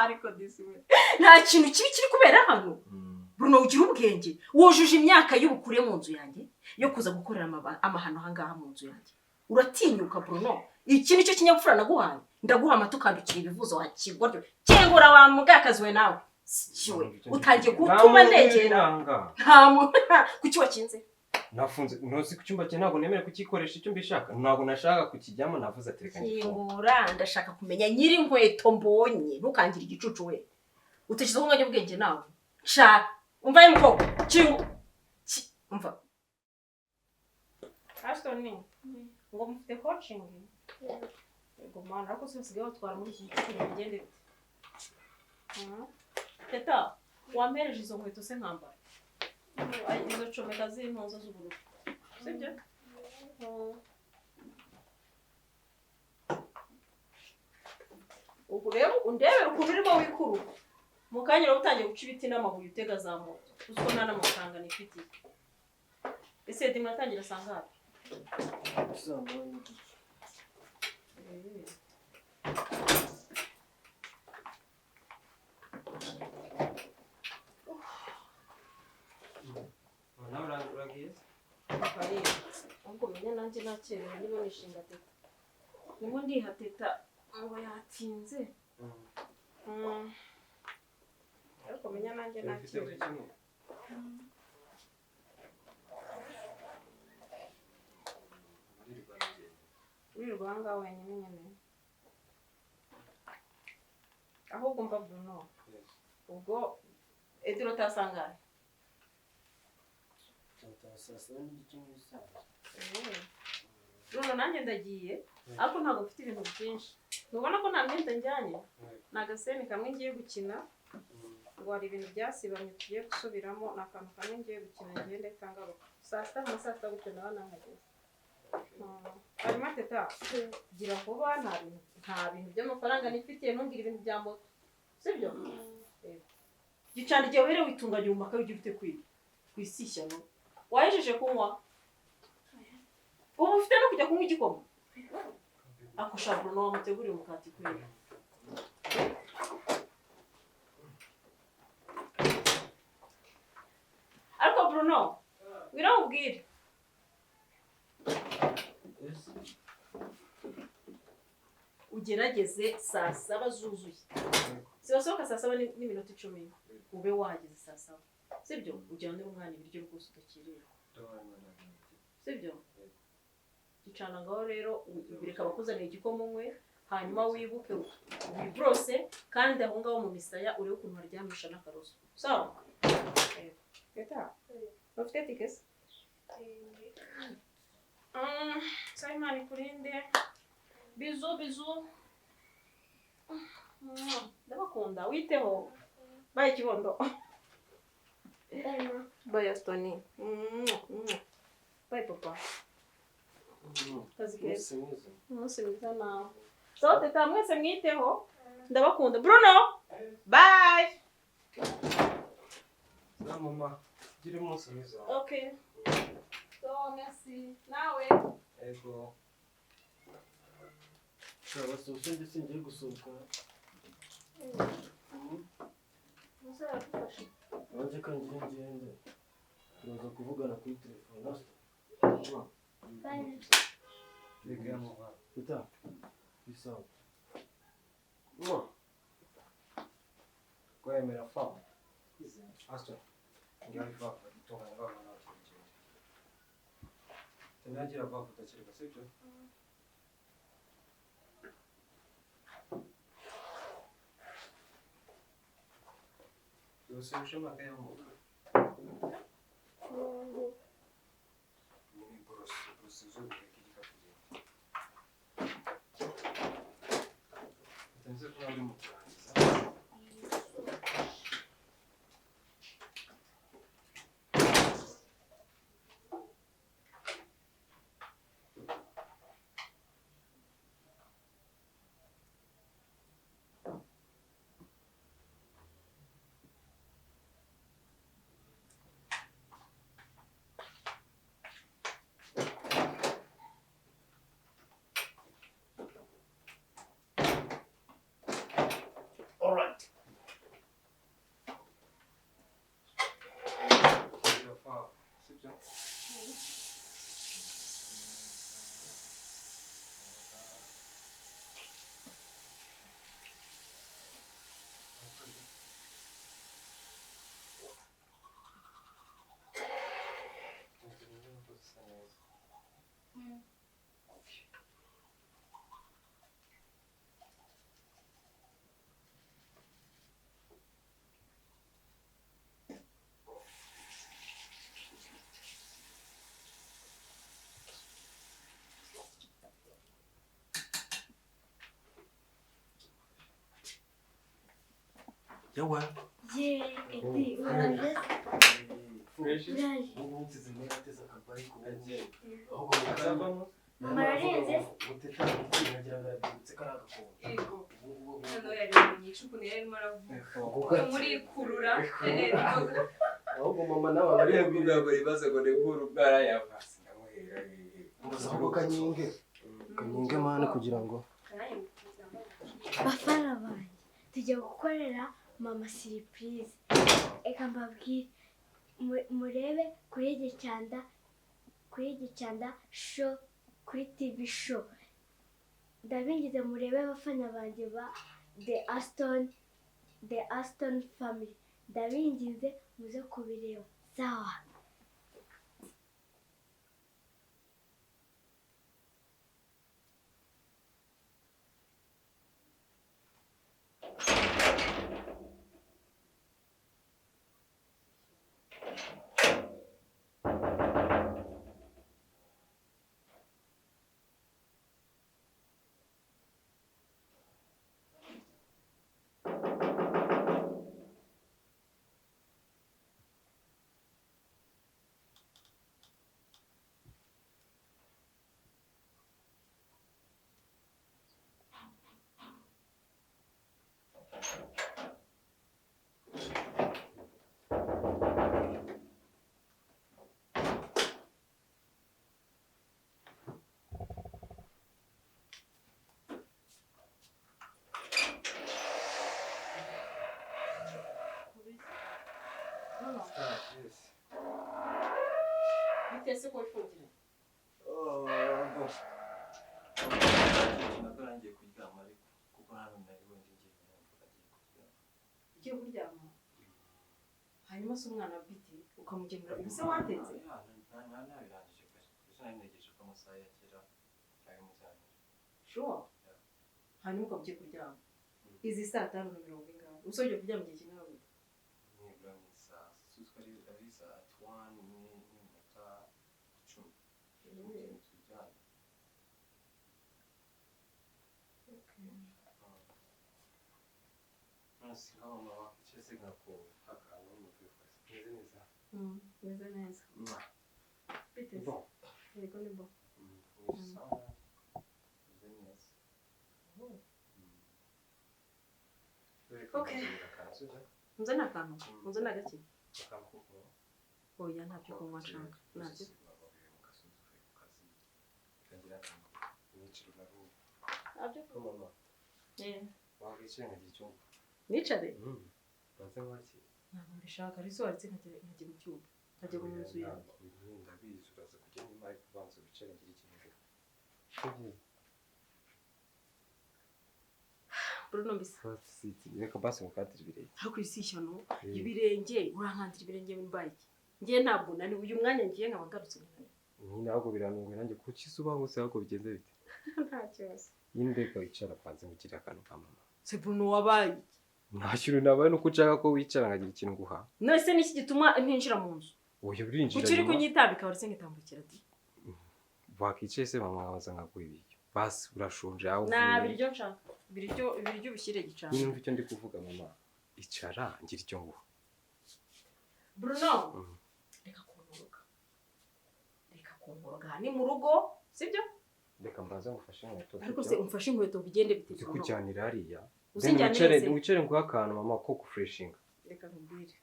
Ariko disi we, nta kintu kibi kiri kubera hano. Bruno, ugira ubwenge, wujuje imyaka y'ubukure mu nzu yanjye yo kuza gukorera amahano ahangaha mu nzu yanjye. Uratinyuka, Bruno? Iki nicyo kinyabupfura naguhaye? Ndaguha amata ukandukira ibivuzo, wa kigoryo. Kingura wa mugakazi we. Nawe siwe utangiye gutuma ndegera. Nta muntu. Kuki wakinze? Nafunze ntuzi ku cyumba cye, ntabwo nemerewe kukikoresha icyo mbishaka, ntabwo nashaka kukijyamo, navuze ati reka ngifunge. Kingura, ndashaka kumenya nyiri inkweto mbonye. Ntukangire igicucu we. Utekereza ko umwanya ubwenge nawe shaka. Umva ye mukobwa, kingu umva. Ashton, ngo mufite coaching? Yego mana, ariko se usigaye batwara muri iki gicuku, bigende bite? Teta, wampereje izo nkweto se nkambara? Ay, izo comeka z'impuzo z'ubururu, sibyo? Ubwo rero undebera ukuntu urimo wikuru. Mu kanya uraba utangiye guca ibiti n'amabuye, utega za moto, uzi ko nta n'amafaranga nifitiye. Ese Edi, muratangira saa ngapi? Saa moya n'igice. Nawe uragiye? Ahubwo menya nanjye nakerewe, niba nishinga Teta. Ndimo ndiha Teta ngo yatinze. Ariko menya nanjye Ufite nakerewe. buri kimwe. Wirirwa aha ngaha wenyine nyine. Ahubwo mva Bruno, ubwo Edi uratasangane? Nzataha saa saba n'igice nk'ibisanzwe. Bruno, nanjye ndagiye, ariko ntabwo mfite ibintu byinshi. Ntubona ko nta myenda njyanye? Ni agaseni kamwe ngiye gukina, ngo hari ibintu byasibamye tugiye gusubiramo. Ni akantu kamwe ngiye gukina, ngende ngaruka saa sita, nka saa sita gutyo nawe nahageze. Hanyuma Teta, gira vuba, nta bintu by'amafaranga nifitiye, ntungire ibintu bya moto, sibyo? Gicana igihe uhereye witunganya mu makaye, ujya ufite kwiga ku isi ishyano. Wahejeje kunywa? Ubu ufite no kujya kunywa igikoma? Ako sha Bruno, wamuteguriye umukati kwera. Ariko Bruno, wiramubwire. Ese Ugerageze saa saba zuzuye. Sibasohoka saa saba n'iminota 10, ube wahageze saa saba, sibyo? Ujyanire umwana ibiryo rwose, udakererwa, sibyo? Gicana ngaho rero, ubireka abakuzanira igikoma unywe, hanyuma wibuke wiborose, kandi aho ngaho mu misaya urebe ukuntu haryamisha n'akaroso, sawa? Teta, ufite tike se? Sawa, Imana ikurinde. Bisous, bisous. Ndabakunda, witeho. Bye kibondo. Bye Astoni. Bye papa. Kazi keza. Umunsi mwiza. Umunsi mwiza nawe. Sawa Teta, mwese mwiteho. Ndabakunda. Bruno, bye. Na mama, gira umunsi mwiza. Okay. So, merci. Nawe. Ego. Ushobora basohotse, ndetse ngiye gusohoka. Umusore aragufasha. Nanjye kandi ngende, turaza kuvugana kuri telefone. Reka mama. Teta, peace out. Kwemera famu. Aston. Ngira ivavu itunganya ngaho nawe tugende. Tunagira vavu udakirwa, sibyo? Yose amakaye y'amoko. Ni borose, borose zo ureke igikapu ugende. Utanze kuba uri mu kurangiza. Sibyo? Yawa. Ye, Edi, uraje? Fresh. Uraje. Ubu nsize neza akabari ku ahubwo Azavamo? Mama ararenze se? Guteta nagira ngo arabyutse kari agakombe. Yego. Ubu ngubu Hano yari nyinshi ukuntu yari arimo aravuga. Murikurura. Ahubwo mama nawe aba ari Ariya kugira ngo ibibazo ngo negure ubwara yava sinamuhera. Gusa ahubwo kanyinge. Kanyinge mani kugira ngo Bafana banjye, tujya gukorera mama surprise. Reka mbabwire, murebe kuri Gicanda, kuri Gicanda show, kuri TV show. Ndabingize murebe abafana banjye ba The Aston Family. Ndabinginze muze kubireba. Sawa. Bitese ko wifungira. Nabwo nangiye kuryama ariko kuko hano nari wenda ngiye numvaga agiye kuryama. Ugiye kuryama? Hanyuma se umwana biti ukamugemura ubu se watetse? Nabirangije pe. Gusa nari ntegereje ko amasaha yagera abimujyanira. Sure. Hanyuma ukaba ugiye kuryama. Izi saa 5:40 ingahe? Ubuse ugiye kuryama igihe kingana gute? Nibura ni saa sita ari saa 1 n'iminota 10. Tujyane. Nasi nka mama wakicaye se nkaku akantu muvuye ku kazi. Meze neza. Meze neza. Biteze. Bon. Yego ni bo. Sawa. Meze neza. Okay. Unzane akantu? Unzane agaki? Akantu ko kunywa. Oya ntabyo kunywa nshaka. Ntabyo. Ntabyo Mama, Eh. wakwicaye nkagira icyo nguha. Nicare? Banze nkwakire. Ntabwo mbishaka. Ariko waretse nkajya mu cyumba. Nkajya mu nzu yanjye. Ndabizi uraza kujya nyuma ariko ubanza wicare ngire ikintu nguha. Bruno mbisa. Reka basi ngukatire ibirenge. Ariko isi ishyano ibirenge urankandira ibirenge mbaye iki? Ngiye ntabwo nani uyu mwanya ngiye nkaba ngarutse nkananiwe. Nyine ahubwo birantunguye nanjye kuki se ubangutse ahubwo bigenze bite? Nta kibazo. Nyine reka wicara kwanze ngugirire akantu ka mama. Se Bruno wabaye iki? Nta kintu nabaye nuko ushaka ko wicara nkagira ikintu nguha. None se niki gituma ntinjira mu nzu? Oya urinjira Kuki uri nyuma. kunyitabika waretse nkitambukira ati? Wakicaye se mama nkabanza nkaguha ibiryo. Basi urashonje aho Nta uvuye. biryo nshaka. Ibiryo ubishyire gicana. Nyine umva icyo ndi kuvuga mama. Icara ngira icyo nguha. Bruno. Reka kunkoroga. Reka kunkoroga. Ni mu rugo, sibyo? Reka mbanze ngufashe inkweto. Ariko se umfashe inkweto bigende bite? Uzi kujyanira hariya. Uzinjyanira Then se? wicare nguhe akantu mama ko gufreshinga. Reka nkubwire.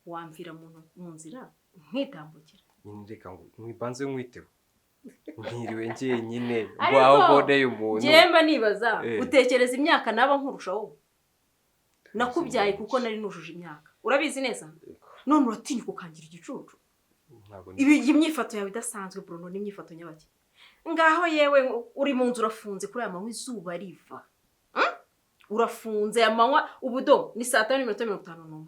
Wamvira mu nzira nkitambukira. Nyine reka ngo mwibanze nkwiteho. Ntiriwe njyenyine Ariko ngo aho mboneye umuntu. Njye mba nibaza utekereza imyaka naba nkurusha wowe. Nakubyaye kuko nari nujuje imyaka. Urabizi neza? None uratinyuka ukangira igicucu. Ntabwo Ibi iyi myifato yawe idasanzwe, Bruno, ni imyifato nyabaki? Ngaho yewe, uri mu nzu urafunze kuri aya manywa, izuba riva. Urafunze aya manywa, ubudo ni 5:51.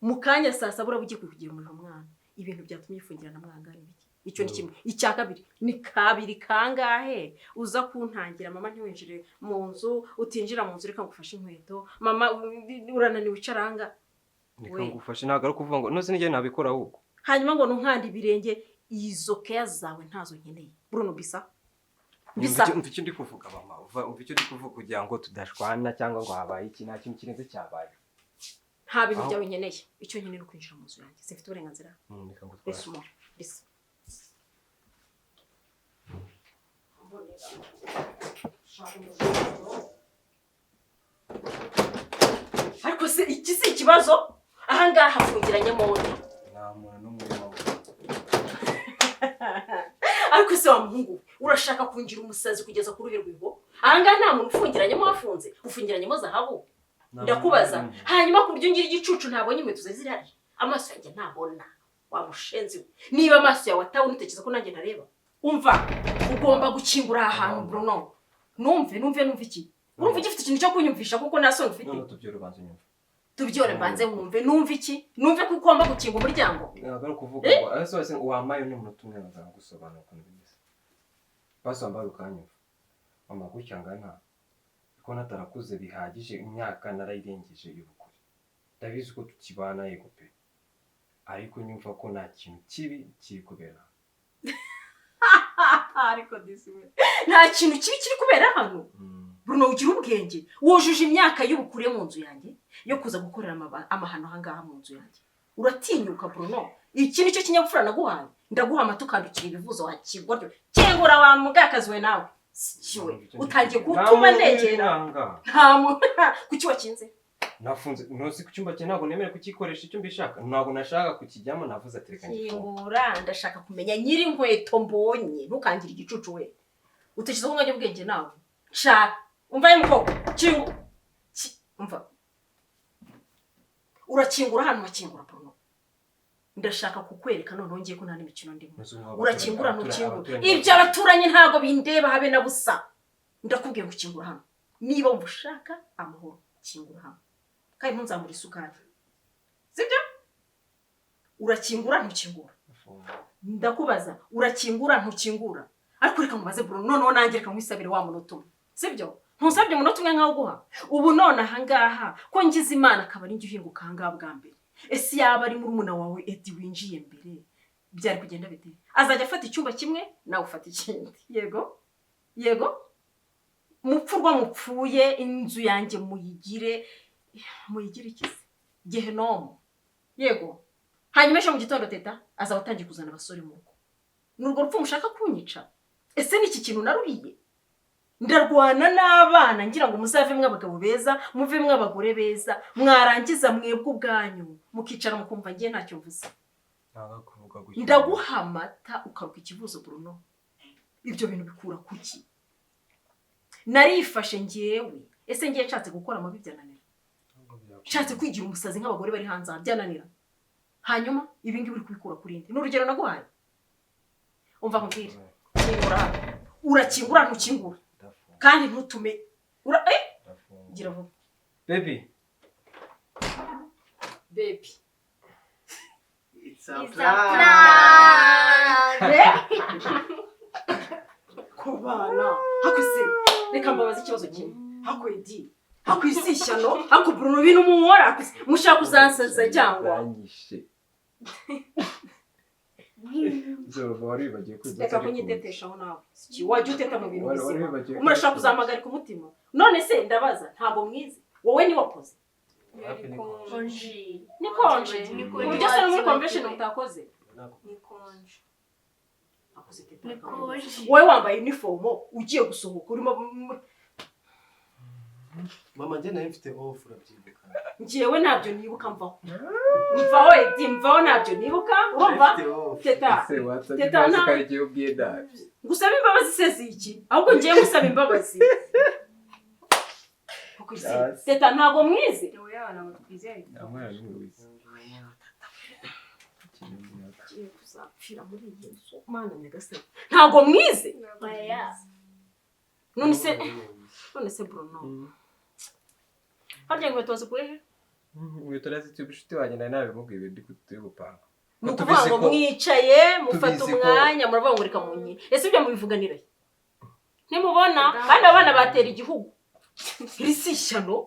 Mu kanya saa 7 uraba ugiye kugira umuriro mwana. Ibintu byatumye ufungirana mwangana ibiki? Icyo ni kimwe. Icya kabiri, ni kabiri kangahe uza kuntangira mama ntiwinjire mu nzu, utinjira mu nzu reka ngufashe inkweto, mama urananiwe icaranga. Reka We. ngufashe, ntabwo ari ukuvuga ngo none nijye nabikora ahubwo. Hanyuma ngo ntunkande ibirenge, izo keya zawe ntazo nkeneye, Bruno. Bisa bisa. Umva icyo ndi kuvuga, mama. Umva icyo ndi kuvuga kugira ngo tudashwana cyangwa ngo habaye iki, nta kintu kirenze cyabaye. Nta bintu Aho- byawe nkeneye. Icyo nkeneye ni ukwinjira mu nzu yanjye. Simfite uburenganzira? Reka ngutware. Laisse-moi bisa. Ariko se iki si ikibazo? Ahangaha hafungiranyemo undi? Nta muntu n'umwe urimo. Ariko se wa muhungu we, urashaka kungira umusazi kugeza ku ruhe rwego? Ahangaha nta muntu ufungiranyemo, hafunze, ufungiranyemo zahabu? Nta Ndakubaza. muntu n'umwe. Hanyuma ku buryo ngira igicucu, ntabonye inkweto ze zirahari, amaso yanjye ntabona. Wa mushenzi we, niba amaso yawe atabona, utekereza ko nanjye ntareba? Umva, ugomba gukingura aha hantu, Bruno. Numve, numve, numve iki? Urumva ugifite ikintu cyo kunyumvisha kuko nta soni ufite? None tubyore, ubanza unyumve. Tubyore, mbanze nkumve. Numve iki? Numve ko ugomba gukinga umuryango? Ntabwo ari ukuvuga ngo ese wese wambaye undi munota umwe nkaza gusobanura ukuntu bimeze. Basi wambaye ukanyumva mama, gutya ngana kuko natarakuze bihagije, imyaka narayirengeje y'ubukure. Ndabizi ko tukibana, yego pe, ariko nyumva ko nta kintu kibi kiri kubera. Ariko disi we, nta kintu kibi kiri kubera hano? Bruno, ugira ubwenge? Wujuje imyaka y'ubukure mu nzu yanjye yo kuza gukorera amahano ahangaha mu nzu yanjye. Uratinyuka, Bruno? Iki nicyo kinyabupfura naguhaye? Ndaguha amata ukandukira ibivuzo, wakigoryo. Kingura wa mugakazi we. Nawe siwe utangiye gutuma ndegera. Nta muntu. Kuki wakinze? Nafunze ntuzi ku cyumba cye, ntabwo nemerewe kukikoresha icyo mbishaka. Ntabwo nashaka kukijyamo, navuze ati reka ngifunge. Kingura, ndashaka kumenya nyiri inkweto mbonye. Ntukangire igicucu we. Utekereza ko mwanya ubwenge nawe? Shaka umva ye mukobwa, kingu umva, urakingura hano, urakingura, Bruno. Ndashaka kukwereka noneho ngiye ko nta n'imikino ndimo. Ntuzi ngo Urakingura, ntukingura? abaturanyi- Ibyo abaturanyi ntabwo bindeba habe na busa. Ndakubwiye ngo ukingura hano. Niba wumva ushaka amahoro, kingura hano, kandi ntunzamure isukari, sibyo? Urakingura, ntukingura? Ndakubaza, urakingura, ntukingura? Ariko reka nkubaze, Bruno, noneho nanjye reka nkwisabire wa munota umwe, sibyo? Ntusabye umunota umwe nkawo guha ubu none ahangaha, ko ngize Imana akaba ari njye uhinguka ahangaha bwa mbere. Ese yaba ari murumuna wawe Edi winjiye mbere, byari kugenda bite? Azajya afata icyumba kimwe, nawe ufata ikindi. Yego, yego, mupfurwa mupfuye, inzu yanjye muyigire iki se? Gehenomu. Yego. Hanyuma ejo mu gitondo Teta azaba atangiye kuzana abasore mu rugo. Ni urwo rupfu mushaka kunyica? Ese ni iki kintu naruhiye ndarwana n'abana ngira ngo muzavemo abagabo beza, muvemo abagore beza, mwarangiza mwebwe ubwanyu mukicara mukumva ngiye ntacyo mvuze? Ntabwo ari kuvuga gutyo. Ndaguha amata ukaruka ikibuzo, Bruno. Ibyo bintu bikura kuki? Narifashe ngewe. Ese ngiye nshatse gukora amabi byananira? Ntabwo byakunda. Nshatse kwigira umusazi nk'abagore bari hanze aha byananira? Hanyuma ibi ngibi uri kubikura kuri nde? Ni urugero naguhaye. Umva nkubwire, kingura hano. Urakingura, ntukingura? Ndafunga. Kandi ntutume ura Ndafunga. Gira vuba. Baby. Baby. It's a It's a plan. Ku bana hako se, reka mbabaze ikibazo kimwe. Hako Edi, hako isi ishyano, hako Bruno, ibintu munkora, hako se mushaka kuzansaza cyangwa? Uranyishe. Nzova wari wibagiwe kwiga. Reka kunyiteteshaho nawe. Siki wajya uteta mu bintu Wari bizima. wibagiwe. Umuntu ashaka kuzampagarika umutima. None se ndabaza, ntabwo mwize? Wowe ni wakoze? Konji. Ni konje? Ni Ku buryo se no muri convention mutakoze? Ni konje. Akoze teta. Ni konje. Wowe wambaye uniform ugiye gusohoka, urimo Mama, njye nari mfite off, urabyibuka. Njyewe ntabyo nibuka. Mvaho, mvaho Edi, mvaho, ntabyo nibuka, urumva? Nari mfite off. Teta. Ese wasabye Teta, imbabazi ko ari igihe ubwiye nabi? Ngusaba imbabazi se ziki? Ahubwo ngiye ngusaba imbabazi Kuko isi- Yes. Teta, ntabwo mwize. Wowe abana ngo twizere. Nta mwana n'umwe wize. Gukina imiyaga. Ngiye kuzapfira muri iyi nzu, Mana nyagasani. Ntabwo mwize? Oya. None se Bruno, harya inkweto wazikuye he? Inkweto nazituye inshuti wanjye, nari nabimubwiye ibintu turi gupanga. Ni Ko ukuvuga tubizi ngo ko mwicaye mufata tubizi ko- umwanya, muravuga ngo reka munyi. Ese ibyo mubivuganira he? Ntimubona kandi abana batera igihugu? Iri si ishyano.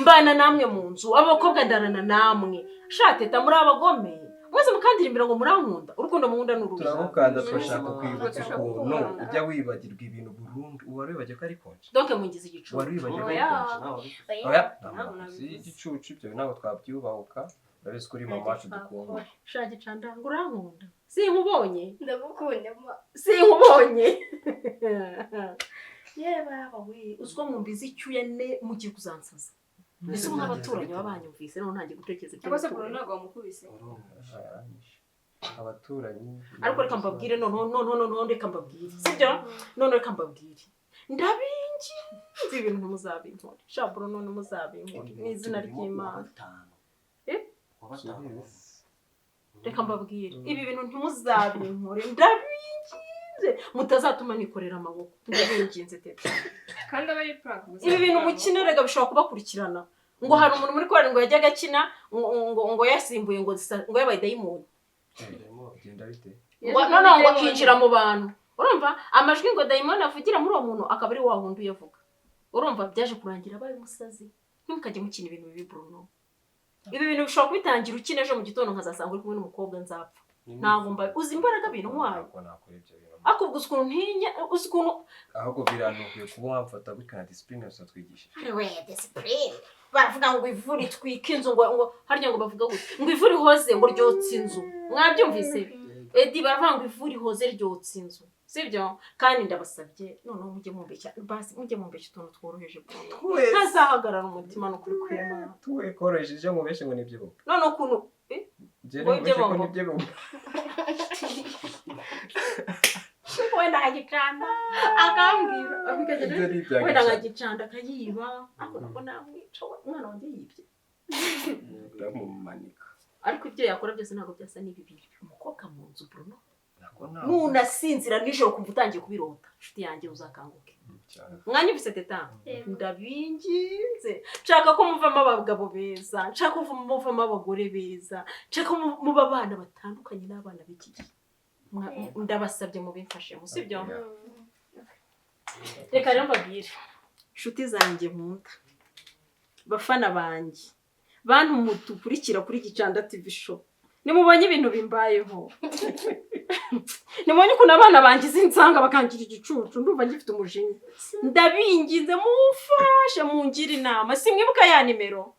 Mbana namwe mu nzu, abakobwa ndarana namwe. Shateta, muri abagome mwese, mukandirimbira ngo murankunda. Urukundo mukunda ni uruhe? Turagukanda, turashaka kwibutsa Turashaka ukuntu kukubona. ujya wibagirwa ibintu burundu. Wari wibagiwe ko ari konje? Donc mungize igicucu. Wari wibagiwe ko ari Oya. konje? Oya. Oya. Ntabwo si nabivuze. igicucu ibyo, ntabwo twabyubahuka. Urabizi ko uri mama wacu dukunda. Shagicanda, ngo urankunda, sinkubonye. Ndagukunda ma. Sinkubonye. Yewe baba we, uziko mwumviza icyuya ne mugiye kuzansaza. Ese ubu nk'abaturanyi baba banyumvise? Noneho ntangiye gutekereza Cyangwa se Bruno iby'abaturanyi. ntabwo wamukubise? Aranyishe. Abaturanyi. Ariko reka mbabwire noneho, reka mbabwire, sibyo? Noneho reka mbabwire, ndabinginze, ibintu ntimuzabinkore. Sha Bruno, ntimuzabinkore mu izina ry'Imana. Eh? Reka mbabwire, ibi bintu ntimuzabinkore, ndabinginze, mutazatuma nikorera amaboko. Ndabinginze, teta. Kandi aba ari prank gusa. Ibi bintu mukina rega bishobora kubakurikirana. Ngo hari umuntu muri korali ngo yajyaga akina ngo yasimbuye ngo yabaye dayimoni. Genda bite? Ngo noneho ngo akinjira mu bantu, urumva amajwi ngo dayimoni avugira muri uwo muntu akaba ari wa wundi uyavuga. Urumva byaje kurangira abaye umusazi. Ntimukajye mukina ibintu bibi, Bruno. Ibi bintu bishobora kubitangira ukina, ejo mu gitondo nkazasanga uri kumwe n'umukobwa, nzapfa. Ntabwo mba uzi imbaraga bintwaye. Ntabwo nakora ibyo bintu. Ariko ubwo uzi ukuntu ntinya, uzi ukuntu Ahubwo birantukuye kuba wamfata gutya na discipline yose watwigishije. We, discipline! Baravuga ngo ivu ritwika inzu, ngo harya ngo bavuga gutya ngo ivu rihoze ngo ryotsa inzu. Mwabyumvise edi? Baravuga ngo ivu rihoze ryotsa inzu, sibyo? Kandi ndabasabye, noneho mujye mumbeshya, basi mujye mumbeshya utuntu tworoheje, Twese. ntazahagarara umutima. No kuri kwemana. Tuwe koroheje ibyo mubeshe ngo nibyo bumva. Noneho ukuntu Njye Ngo ibyo nimubeshe ko bumva. nibyo bumva. Wenda nkagicanda akambwira bikagenda Ibyo ni ibya wenda gicanda. Nkagicanda akayiba, ariko nabwo namwica we, umwana wanjye yibye. Ndamumanika. Ariko ibyo yakora byose ntabwo byasa n'ibi bintu, umukobwa mu nzu, Bruno. Ntabwo ntabwo. Nunasinzira nijoro kumva utangiye kubirota, inshuti yanjye, uzakanguke. Cyane. Mwanyumvise, teta? Yego. Ndabinginze, nshaka ko muvamo abagabo beza, nshaka ko muvamo abagore beza, nshaka ko muba abana batandukanye n'abana b'iki gihe. Ndabasabye mubimfashemo, sibyo? Reka rero mbabwire, inshuti zanjye nkunda, bafana banjye, bantu mudukurikira kuri Gicanda TV Show, nimubonye ibintu bimbayeho, nimubonye ukuntu abana banjye izi nsanga bakangira igicucu, ndumva ngifite umujinya. Ndabinginze, mumfashe, mungire inama. Simwibuka ya nimero?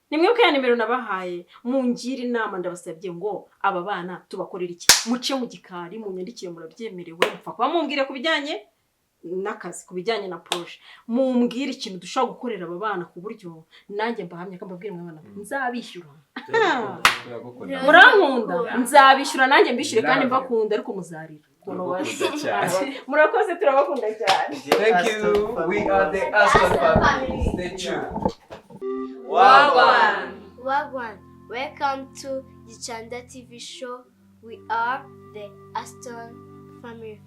Nimwibuka ya nimero nabahaye? Mungire inama, ndabasabye ngo aba bana tubakorere iki? Muce mu gikari munyandikire, murabyemerewe. Mupfa kuba mumbwire ku bijyanye n'akazi, ku bijyanye na projet, mumbwire ikintu dushobora gukorera aba bana ku buryo nanjye mbahamya ko mbabwire mwe bana nzabishyura. Turagukunda. Murankunda, nzabishyura nanjye mbishyure kandi mbakunda, ariko muzarira ukuntu Turagukunda cyane. Murakoze, turabakunda cyane. Thank you. We are the Aston family. Stay tuned. Wagwan. Wagwan. Welcome to Gicanda TV Show. We are the Aston family.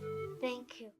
Thank you.